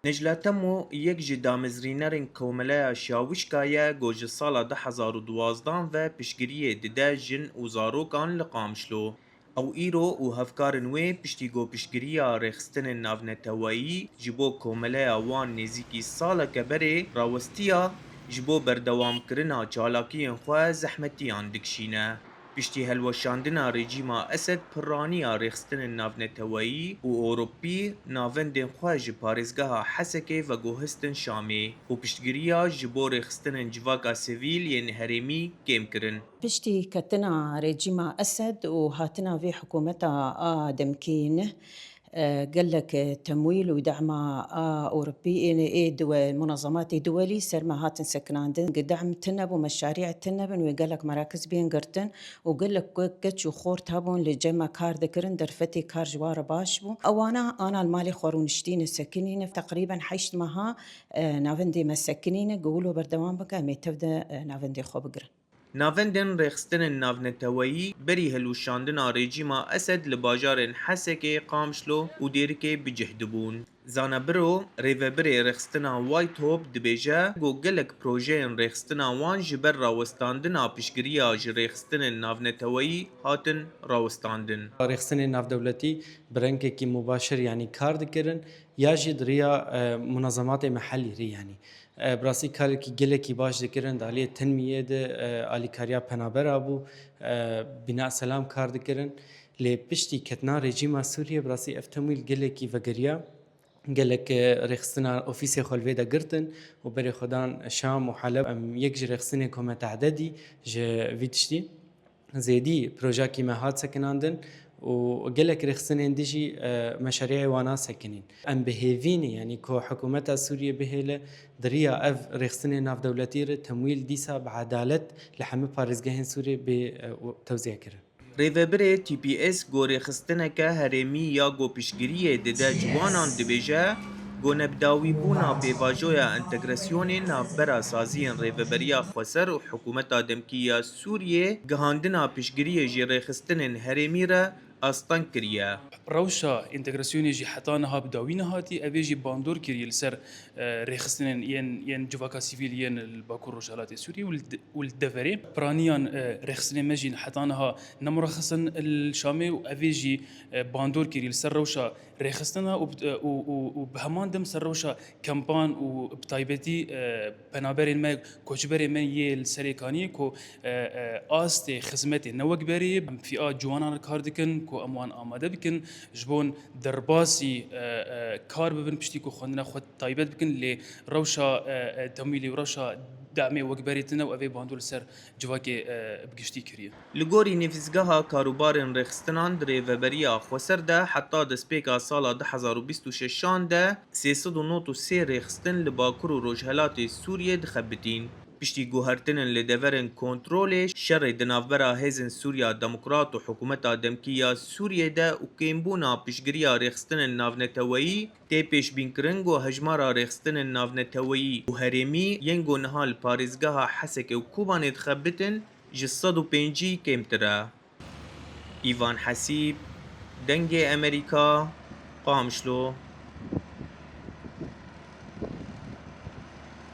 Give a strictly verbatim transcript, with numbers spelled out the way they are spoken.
Necla Temo yek ji damezrînerên Komeleya Şawişka ye ku ji sala du hezar û duwazdeh ve piştgiriyê dide jin û zarokan li Qamişlo. Ew îro û hevkarên wê piştî ku piştgiriya rêxistinên navneteweyî ji bo komeleya wan nêzîkî saleke berê rawestiya, ji bo berdewamkirina çalakiyên xwe zehmetiyan dikişîne. Piştî helweşandina rejîma Esed pirraniya rêxistinên navneteweyî û Ewropî navendên xwe ji parêzgeha Hesekê veguhistin Şamê û piştgiriya ji bo rêxistinên civaka sivîl yên herêmî kêm kirin. Piştî ketina rejîma Esed û hatina vê hikûmeta a demkî neh, e, gelek temwîl û dema a Ewropî ê, ê diwe, munezematê duwelî ser me hatin sekinandin. Dem tune bû, meşarî tune bin wê gelek merakiz bên girtin û gelek ke-, keç û xort hebûn li cem me kar dikirin, derfetê kar ji wan re baş bû. Ewana ana li malê xwe rûniştîne sekinîne. Teqrîben heşt meha, e, navendê me sekinîne, ku wilo berdewam bike, em ê tev de, e, navendê xwe bigirin. Navendên rêxistinên navneteweyî berî hilwişandina rejîma Esed li bajarên Hesekê, Qamişlo û Dêrikê bi cih dibûn. Zana Biro, rêvebirê rêxistina White Hope dibêje ku gelek projeyên rêxistina wan ji ber rawestandina piştgiriya ji rêxistinên navneteweyî hatin rawestandin. Rêxistinên navdewletî bi rengekî mubaşir, yanî kar dikirin ya jî di riya, e, munezematê mehellî re, yanî. E, bi rastî karekî gelekî baş dikirin, di aliyê tenmiyê de, e, alîkariya penabera bû, e, Bina Selam kar dikirin. Lê piştî ketina rejîma Sûriyê, bi rastî ev temwîl gelekî vegeriya. Gelek, e, rêxistina ofîsê xwe li vê de girtin û berê xwe dan Şam û Heleb. Em yek ji rêxistinên ku me tehdedî ji vî tiştî. Zêdî projakî me hat sekinandin û gelek rêxistinên din jî, e, meşariyê wana sekinîn. Em bi hêvî ne, yanî ku hikûmeta Sûriyê bihêle, di riya ev rêxistinên navdewletî re temwîl dîsa bi edalet li hemî parêzgehên Sûriyê bê, e, û tewzîe kirin. Rêvebirê T P S ku rêxistineke herêmî ya ku piştgiriyê dide ciwanan dibêje, ku nebidawîbûna pêvajoya entegrasyonê navbera saziyên Rêveberiya Xweser û hikûmeta demkî ya Sûriyê gihandina piştgiriyê ji rêxistinên herêmî re asteng kiriye. Rewşa entegrasyonê jî heta niha bi dawî nehatî, ev ê jî bandor kiriye li ser, e, rêxistinên yên, yên civaka sivîl yên li Bakur Rojhelatê Sûriyê û li de-, û li deverê. Piraniyan, e, rêxistinên me jî heta niha nemurexis in li Şamê û ev ê jî, e, bandor kiriye li ser rewşa rêxistina û bi, û, û, û bi heman dem ser rewşa kempan û bi taybetî, e, penaberên me, koçberên me yê li Serêkaniyê ku, e, e, astê xizmetê ne wek berê, em fîa ciwanan re kar dikin ku em wan amade bikin, ji bo derbasî, e, e, kar bibin, piştî ku xwendina xwe taybet bikin, lê rewşa, e, e, temwîlê û rewşa demê wek berê tune û ev ê bandor li ser civakê, e, bi giştî kiriye. Li gorî Nivîsgeha Karûbarên Rêxistinan di Rêveberiya Xweser de heta destpêka sala du hezar û bîst û şeşan de sê sed û nod û sê rêxistin li Bakur û Rojhelatê Sûriyê dixebitîn. Piştî guhertinên li deverên kontrolê, şerê di navbera Hêzên Sûriya Demokrat û Hikûmeta Demkî ya Sûriyê de û kêmbûna piştgiriya rêxistinên navneteweyî, tê pêşbînkirin ku hejmara rêxistinên navneteweyî û herêmî yên ku niha li parêzgeha Hesekê û Kobanê dixebitin ji sed û pêncî kêmtir e. Îvan Hesîb, Dengê Emerîka, Qamişlo.